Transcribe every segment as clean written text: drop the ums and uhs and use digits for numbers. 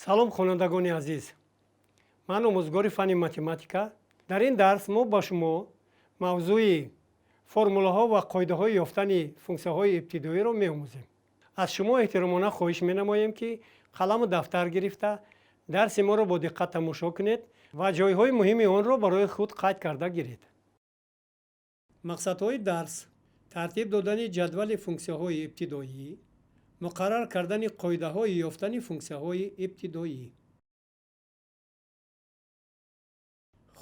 Салом, хонандагони азиз! Ман омӯзгори фанни математика. Дар ин дарс мо ба шумо мавзӯи формулаҳо ва қоидаҳои ёфтани функсияҳои ибтидоиро меомӯзем. Аз шумо эҳтиромона хоҳиш менамоем, ки қаламу дафтар гирифта, дарси моро бо диққат тамошо кунед ва ҷойҳои муҳими онро барои худ қайд карда гиред. Мақсадҳои дарс: тартиб додани ҷадвали функсияҳои ибтидоӣ, муқаррар кардани қоидаҳои ёфтани функсияҳои ибтидоӣ.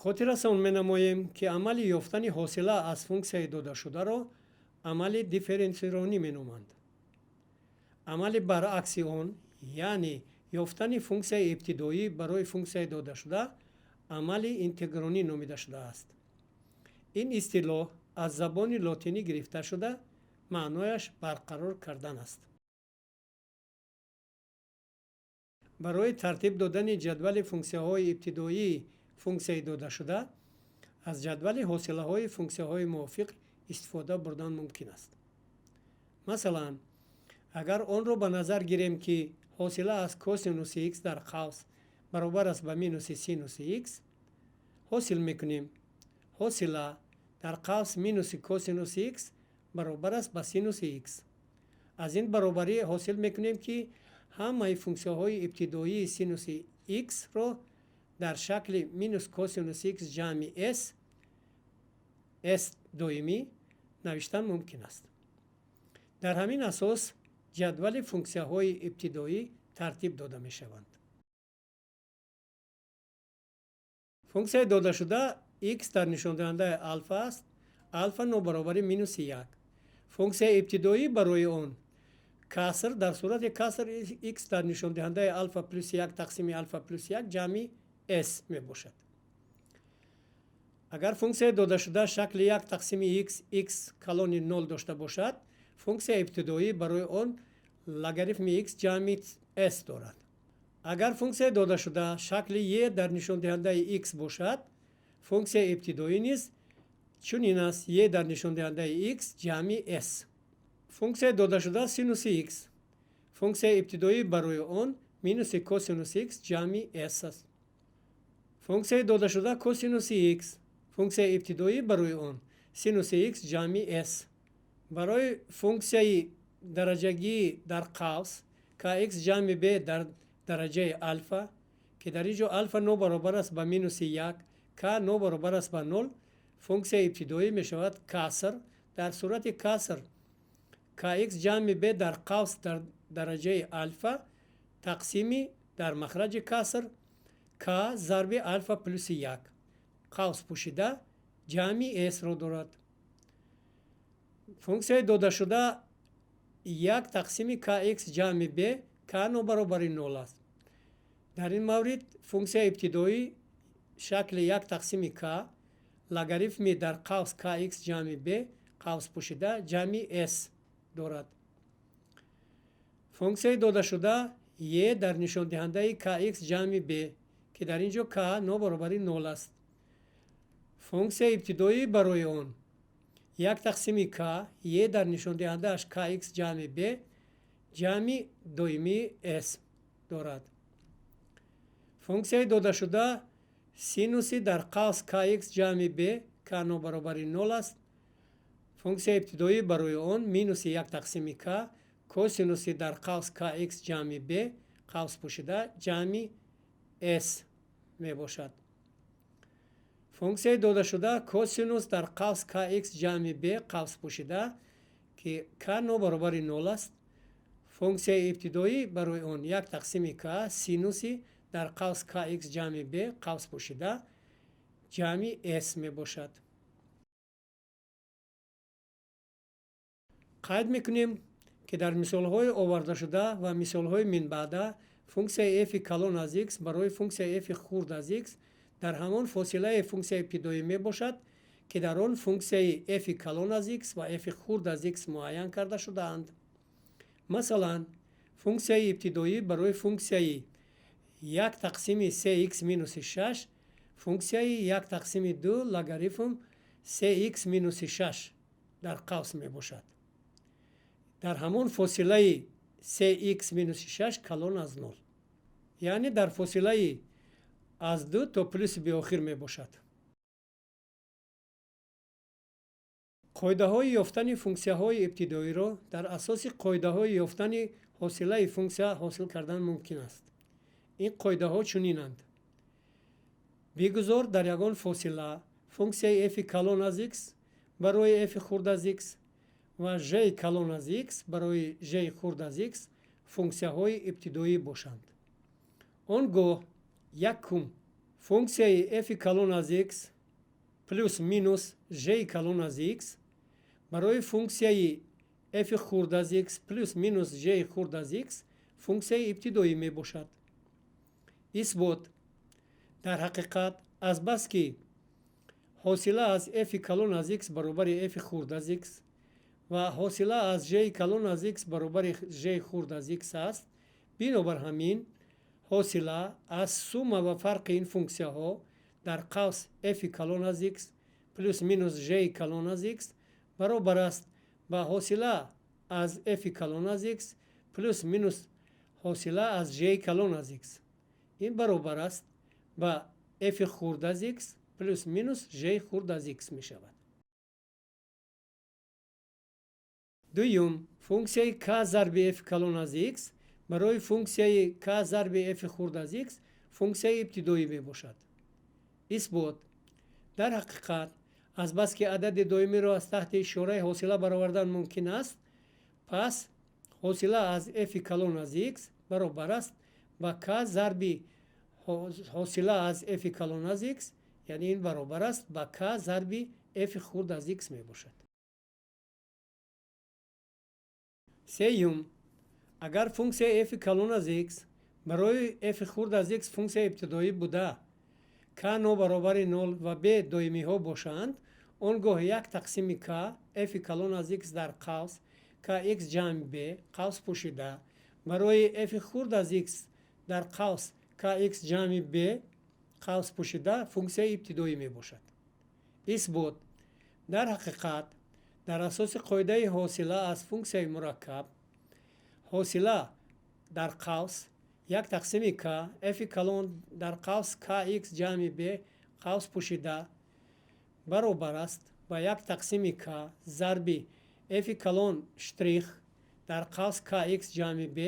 Хотиррасон менамоем, ки амали ёфтани ҳосила аз функсияи додашударо амали дифференсиронӣ меноманд. Амали баръакси он, яъне ёфтани функсияи ибтидоӣ барои функсияи додашуда, амали интегронӣ номида шудааст. Ин истилоҳ аз забони лотинӣ гирифта шуда, маънояш барқарор кардан аст. Барои тартиб додани ҷадвали функсияҳои ибтидоии функсияи додашуда аз ҷадвали ҳосилаҳои функсияҳои мувофиқ истифода бурдан мумкин аст. Масалан, агар онро ба назар гирем, ки ҳосила аз косинуси х дар қавс баробар аст ба минуси синуси х, ҳосил мекунем: ҳосила дар қавс минуси косинуси х баробар аст ба синуси х. Аз ин баробарӣ ҳосил мекунем, ки ҳамаи функсияҳои ибтидоии синуси х-ро дар шакли минус косинуси х ҷамъи с, с доимӣ, навиштан мумкин аст. Дар ҳамин асос ҷадвали функсияҳои ибтидоӣ тартиб дода мешаванд. Функсияи додашуда x дар нишондиҳандаи алфа аст, алфа нобаробари минуси як. Функсияи ибтидоӣ барои он каср дар сурати каср x дар нишондиҳандаи алфа плюси як тақсими алфа плюси як ҷамъи s мебошад. Агар функсияи додашуда шакли як тақсими x, x калони нол дошта бошад, функсияи ибтидоӣ барои он логарифми x ҷамъи s дорад. Агар функсияи додашуда шакли e дар нишондиҳандаи x бошад, функсияи ибтидоӣ низ чунин аст: e дар нишондиҳандаи x ҷамъи s. Функсияи додашуда синуси x, функсияи ибтидоӣ барои он минуси косинуси x ҷамъи s аст. Функсияи додашуда косинуси x, функсияи ибтидоӣ барои он синуси x ҷамъи s. Барои функсияи дараҷагии дар қавс kx ҷамъи b дар дараҷаи алфа, ки дар ин ҷо алфа нобаробар аст ба минуси як, к нобаробар аст ба нол, функсияи ибтидоӣ мешавад каср дар сурати каср kx ҷамъи b дар қавс дар дараҷаи алфа тақсими дар махраҷи каср к зарби алфа плюси як қавс пӯшида ҷамъи s-ро дорад. Функсияи додашуда як тақсими kx ҷамъи b, к нобаробари нол аст. Дар ин маврид функсияи ибтидоӣ шакли як тақсими к логарифми дар қавс kx ҷамъи b қавс пӯшида ҷамъи s дорад. Функсияи додашуда e дар нишондиҳандаи kx ҷамъи b, ки дар ин ҷо к нобаробари нол аст, функсияи ибтидоӣ барои он як тақсими к e дар нишондиҳандааш kx ҷамъи b ҷамъи доимии s дорад. Функсияи додашуда синуси дар қавс kx ҷамъи b, к нобаробари нол аст, функсияи ибтидоӣ барои он минуси як тақсими к косинуси дар қавс kx ҷамъи b қавс пӯшида ҷамъи s мебошад. Функсияи додашуда косинус дар қавс kx ҷамъи b қавс пӯшида, ки к нобаробари нол аст, функсияи ибтидоӣ барои он як тақсими к синуси дар қавс kx ҷамъи b қавс пӯшида ҷамъи s мебошад. Қайд мекунем, ки дар мисолҳои овардашуда ва мисолҳои минбаъда функсияи f калон аз x барои функсияи f хурд аз x дар ҳамон фосилаи функсияи ибтидоӣ мебошад, ки дар он функсияи f калон аз x ва f хурд аз x муайян карда шудаанд. Масалан, функсияи ибтидоӣ барои функсияи 1 тақсими 3x минуси 6 функсияи 1 тақсими 2 логарифм 3x минуси 6 дар қавс мебошад. Дар ҳамон фосилаи 3x минуси 6 калон аз 0. Яъне дар фосилаи аз 2 то плюси беохир мебошад. Қоидаҳои ёфтани функсияҳои ибтидоиро дар асоси қоидаҳои ёфтани ҳосилаи функсия ҳосил кардан мумкин аст. Ин қоидаҳо чунинанд. Бигузор дар ягон фосила функсияи f калон аз x барои f хурд аз x ва g калон аз x барои g хурд аз x функсияҳои ибтидоӣ бошанд. Он гоҳ якум функсияи f калон аз x плюс минус g калон аз x барои функсияи f хурд аз x плюс минус g хурд аз x функсияи ибтидоӣ мебошад. Исбот. Дар ҳақиқат, азбаски ҳосила аз f калон аз x баробари f хурд аз x ва ҳосила аз g калон аз x баробари g хурд аз x аст, бинобар ҳамин ҳосила аз сумма ва фарқи ин функсияҳо дар қавс f калон аз x плюс минус g калон аз x баробар аст ба ҳосила аз f калон аз x плюс минус ҳосила аз g калон аз x. Ин баробар аст ба f хурд аз x плюс минус g хурд аз x мешавад. Дуюм, функсияи k зарби f калон аз x барои функсияи k зарби f хурд аз x функсияи ибтидоӣ мебошад. Исбот. Дар ҳақиқат, азбаски адади доимиро аз таҳти ишораи ҳосила баровардан мумкин аст, пас ҳосила аз f калон аз x баробар аст ба k зарби ҳосила аз f калон аз x, яъне ин баробар аст ба k зарби f хурд аз x мебошад. Сеюм, агар функсияи f калон аз x барои f хурд аз x функсияи ибтидоӣ буда, k нобаробари 0 ва b доимиҳо бошанд, он гоҳ 1 тақсими k f калон аз x дар қавс kx ҷамъи b қавс пӯшида барои f хурд аз x дар қавс kx ҷамъи b қавс пӯшида функсияи ибтидоӣ мебошад. Исбот. Дар ҳақиқат, дар асоси қоидаи ҳосила аз функсияи мураккаб, ҳосила дар қавс 1 тақсими k f калон дар қавс kx ҷамъи b қавс пӯшида баробар аст ба 1 тақсими k зарби f калон штрих дар қавс kx ҷамъи b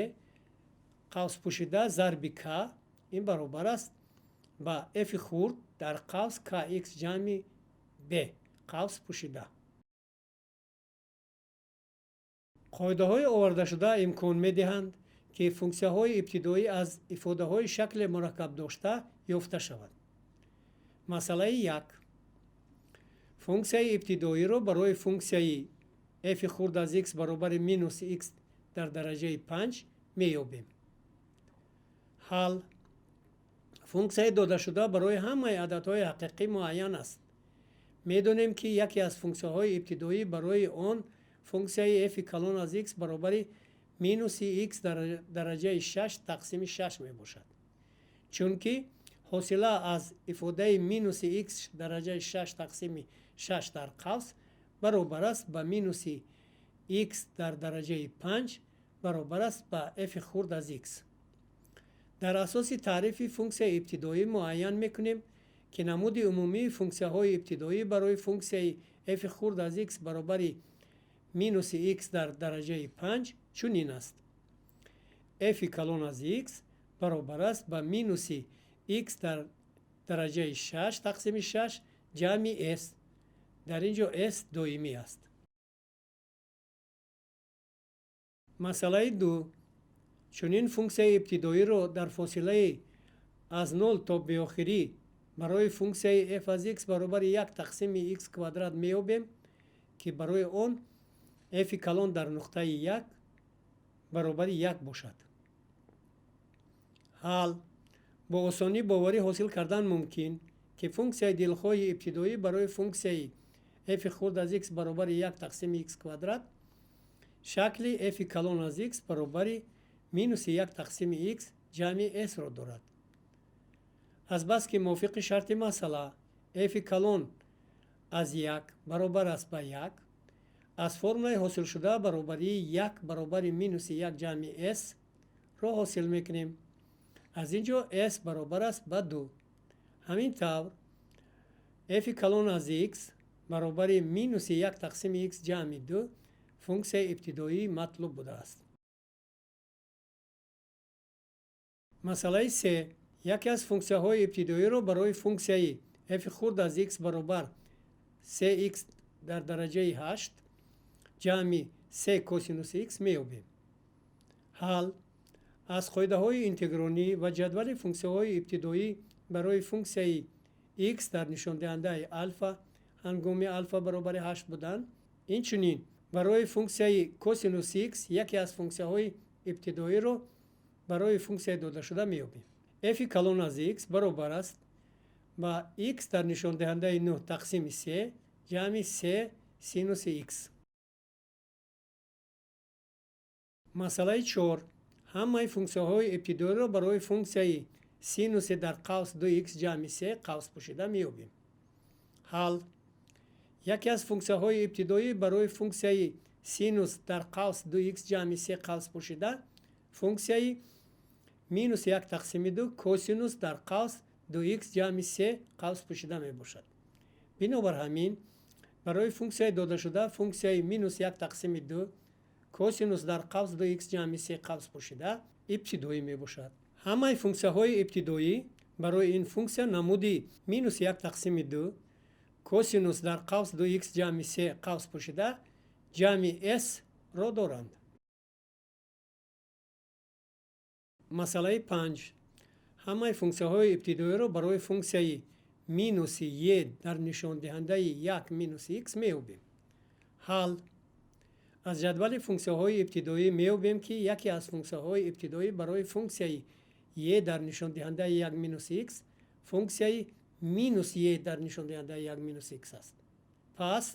қавс пӯшида зарби k, ин баробар аст ба f хурд дар қавс kx ҷамъи b қавс пӯшида. Қоидаҳои овардашуда имкон медиҳанд, ки функсияҳои ибтидоӣ аз ифодаҳои шакли мураккабдошта ёфта шавад. Масъалаи 1. Функсияи ибтидоиро барои функсияи f хурд аз x баробари минус x дар дараҷаи 5 меёбем. Ҳал. Функсияи додашуда барои ҳамаи ададҳои ҳақиқӣ муайян аст. Медонем, ки яке аз функсияҳои ибтидоӣ барои он функсияи f калон аз x баробари минуси x дар дараҷаи 6 тақсими 6 мебошад. Чунки ҳосила аз ифодаи минуси x дараҷаи 6 тақсими 6 дар қавс баробар аст ба минуси x дар дараҷаи 5 баробар аст ба f хурд аз x. Дар асоси таърифи функсияи ибтидоӣ муайян мекунем, ки намуди умумии функсияҳои ибтидоӣ барои функсияи f хурд аз x баробари минуси x дар дараҷаи 5 чунин аст. F калон аз x баробар аст ба минуси x дар дараҷаи 6 тақсими 6 ҷамъи s. Дар ин ҷо s доимӣ аст. Масъалаи 2. Чунин функсияи ибтидоиро дар фосилаи аз 0 то беохирӣ барои функсияи f аз x баробари 1 тақсими x квадрат меёбем, ки барои он f калон дар нуқтаи 1 баробари 1 бошад. Ҳал. Бо осонӣ боварӣ ҳосил кардан мумкин, ки функсияи дилхоҳи ибтидоӣ барои функсияи f хурд аз x баробари 1 тақсими x квадрат, шакли f калон аз x баробари минуси 1 тақсими x ҷамъи s-ро дорад. Азбаски мувофиқи шарти масъала f калон аз 1 баробар аст ба 1, аз формулаи ҳосилшуда баробарии 1 баробари минуси 1 ҷамъи s ро ҳосил мекунем. Аз ин ҷо s баробар аст ба 2. Ҳамин тавр, f калон аз x баробари минуси 1 тақсими x ҷамъи 2 функсияи ибтидоии матлуб будааст. Масъалаи се. Яке аз функсияҳои ибтидоиро барои функсияи f хурд аз x баробар 3x дар дараҷаи 8 ҷамъи 3 косинуси x меёбем. Ҳал. Аз қоидаҳои интегронӣ ва ҷадвали функсияҳои ибтидоӣ барои функсияи x дар нишондиҳандаи алфа ҳангоми алфа баробари 8 будан, инчунин барои функсияи косинус x яке аз функсияҳои ибтидоиро барои функсияи додашуда меёбем. F калон аз x баробар аст ба x дар нишондиҳандаи 9 тақсими 3 ҷамъи 3 синуси x. Масъалаи 4. Ҳамаи функсияҳои ибтидоиро барои функсияи синуси дар қавс 2x ҷамъи 3 қавс пӯшида меёбем. Ҳал. Яке аз функсияҳои ибтидоӣ барои функсияи синус дар қавс 2x ҷамъи 3 қавс пӯшида функсияи минус 1 тақсими 2 косинус дар қавс 2x ҷамъи 3 қавс пӯшида мебошад. Бинобар ҳамин, барои функсияи додашуда функсияи минус 1 тақсими 2 косинус дар қавс 2x ҷамъи 3 қавс пӯшида ибтидоӣ мебошад. Ҳамаи функсияҳои ибтидоӣ барои ин функсия намуди минус 1 тақсими 2 косинус дар қавс 2x ҷамъи 3 қавс пӯшида ҷамъи s ро доранд. Масъалаи 5. Ҳамаи функсияҳои ибтидоиро барои функсияи минуси е дар нишондиҳандаи 1 минуси x меёбем. Ҳал. Аз ҷадвали функсияҳои ибтидоӣ меёбем, ки яке аз функсияҳои ибтидоӣ барои функсияи е дар нишондиҳандаи 1 минуси x функсияи минус е дар нишондиҳандаи 1 минус x аст. Пас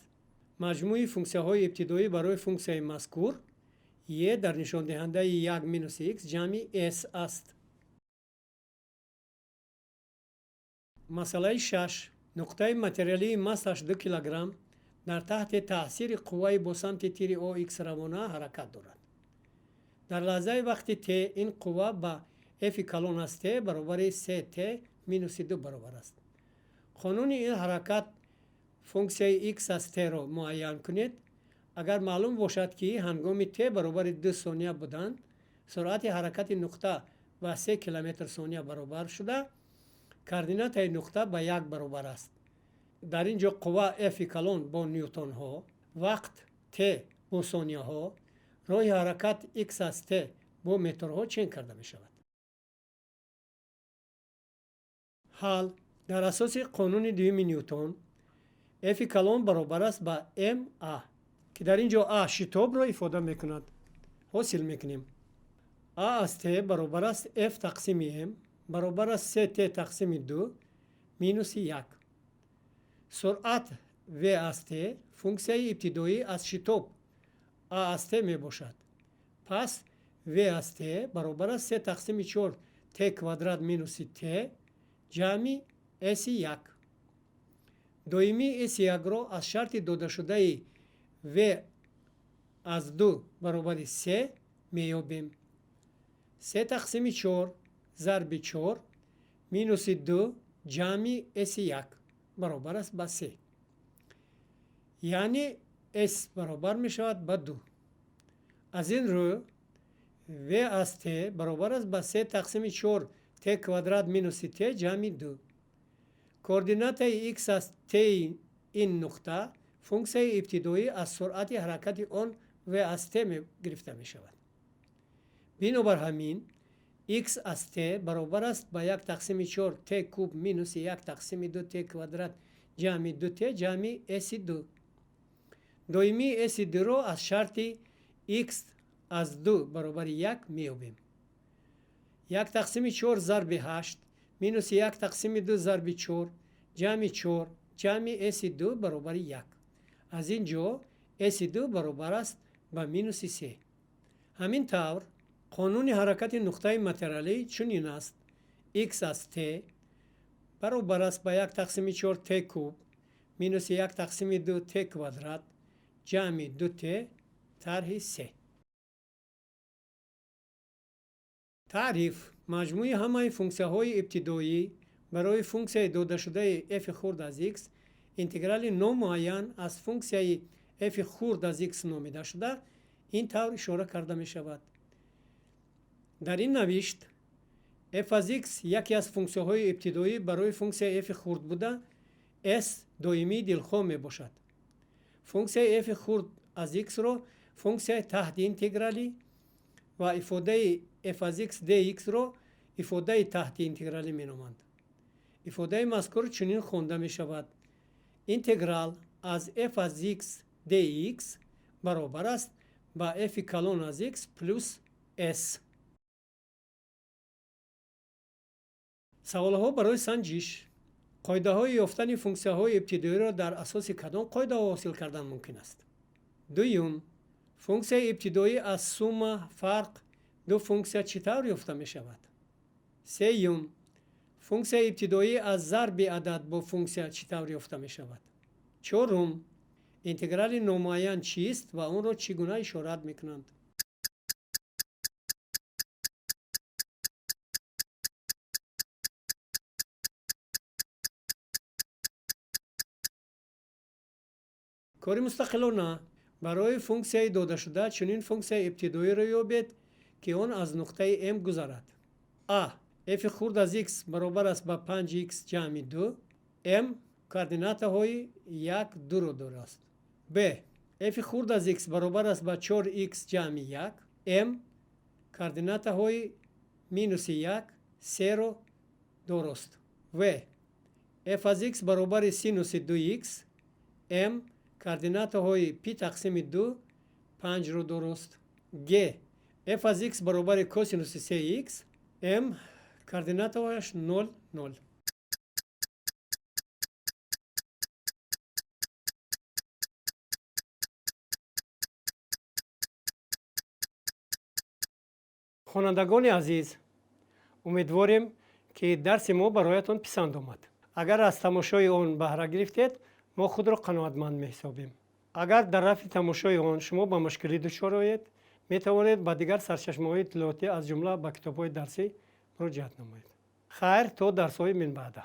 маҷмӯи функсияҳои ибтидоӣ барои функсияи мазкур е дар нишондиҳандаи 1 минуси x ҷамъи s аст. Масъалаи 6. Нуқтаи материалии массаш 2 килограмм дар таҳти таъсири қувваи бо самти тири ОХ равона ҳаракат дорад. Дар лаҳзаи вақти т ин қувва ба f калон аз т баробари 3t минуси 2 баробар аст. Қонуни ин ҳаракат функсияи x аз t-ро муайян кунед. Агар маълум бошад, ки ҳангоми т баробари 2 сония буданд, суръати ҳаракати нуқта ба 3 километр сония баробар шуда, координатаи нуқта ба 1 баробар аст. Дар ин ҷо қувва f калон бо ньютонҳо, вақт t бо сонияҳо, роҳи ҳаракат x аз t бо метрҳо чен карда мешавад. Ҳал. Дар асоси қонуни дуюми Ньютон f калон баробар аст ба ma, ки дар ин ҷо a шитобро ифода мекунад. Ҳосил мекунем. A аз t баробар аст f тақсими m баробар аст 3t тақсими 2 минуси 1. Суръат v аз t функсияи ибтидоӣ аз шитоб a аз t мебошад. Пас v аз t баробар аст 3 тақсими 4 t квадрат минуси t ҷамъи s1. Доимии s1-ро аз шарти додашудаи v аз 2 баробари 3 меёбем. 3 тақсими 4 зарби 4 минуси 2 ҷамъи s1 баробар аст ба 3. Яъне s баробар мешавад ба 2. Аз ин рӯ v аз t баробар аст ба 3 тақсими 4 t квадрат минуси t ҷамъи 2. Координатаи x аз t ин нуқта функсияи ибтидоӣ аз суръати ҳаракати он v аз t гирифта мешавад. Бинобар ҳамин, x аз t баробар аст ба 1 тақсими 4 t куб минуси 1 тақсими 2 t квадрат ҷамъи 2t ҷамъи s2. Доимии s2-ро аз шарти x аз 2 баробари 1 меёбем. 1 тақсими 4 зарби 8 минуси 1 тақсими 2 зарби 4 ҷамъи 4 ҷамъи s2 баробари 1. Аз ин ҷо s2 баробар аст ба минуси се. Ҳамин тавр, қонуни ҳаракати нуқтаи материалӣ чунин аст: x аз t баробар аст ба як тақсими чор t куб минуси як тақсими ду t квадрат ҷамъи ду t тарҳи се. Таъриф. Маҷмӯи ҳамаи функсияҳои ибтидоӣ барои функсияи додашудаи f хурд аз x интеграли номуайян аз функсияи f хурд аз x номида шуда, ин тавр ишора карда мешавад. Дар ин навишт f аз x яке аз функсияҳои ибтидоӣ барои функсияи f хурд буда, s доимии дилхоҳ мебошад. Функсияи f хурд аз x-ро функсияи таҳти интегралӣ ва ифодаи f аз x dx-ро ифодаи таҳти интегралӣ меноманд. Ифодаи мазкур чунин хонда мешавад: интеграл аз f аз x dx баробар аст ба f калон аз x плюс s. Саволҳо барои санҷиш. Қоидаҳои ёфтани функсияҳои ибтидоиро дар асоси кадом қоидаҳо ҳосил кардан мумкин аст? Дуюм, функсияи ибтидоӣ аз сумма, фарқ ду функсия чӣ тавр ёфта мешавад? Сеюм, функсияи ибтидоӣ аз зарби адад бо функсия чӣ тавр ёфта мешавад? Чорум, интеграли номуайян чист ва онро чӣ гуна ишорат мекунанд? Кори мустақилона. Барои функсияи додашуда чунин функсияи ибтидоиро ёбед, ки он аз нуқтаи м гузарад. А, f хурд аз x баробар аст ба 5x ҷамъи 2, m координатаҳои 1, 2-ро дораст. Б, f хурд аз x баробар аст ба 4x ҷамъи 1, m координатаҳои минуси 1, 3-ро дорост. В, f аз x баробари синуси 2x, m координатаҳои пи тақсими 2, 5-ро дорост. Г, f аз x баробари косинуси 3x, m координатаҳояш 0, 0. Хонандагони азиз, умедворем, ки дарси мо бароятон писанд омад. Агар аз тамошои он баҳра гирифтед, мо худро қаноатманд меҳисобем. Агар дар рафти тамошои он шумо ба мушкилӣ дучор оед, метавонед ба дигар сарчашмаҳои иттилоотӣ, аз ҷумла ба китобҳои дарсӣ муроҷиат намоед. Хайр, то дарсҳои минбаъда.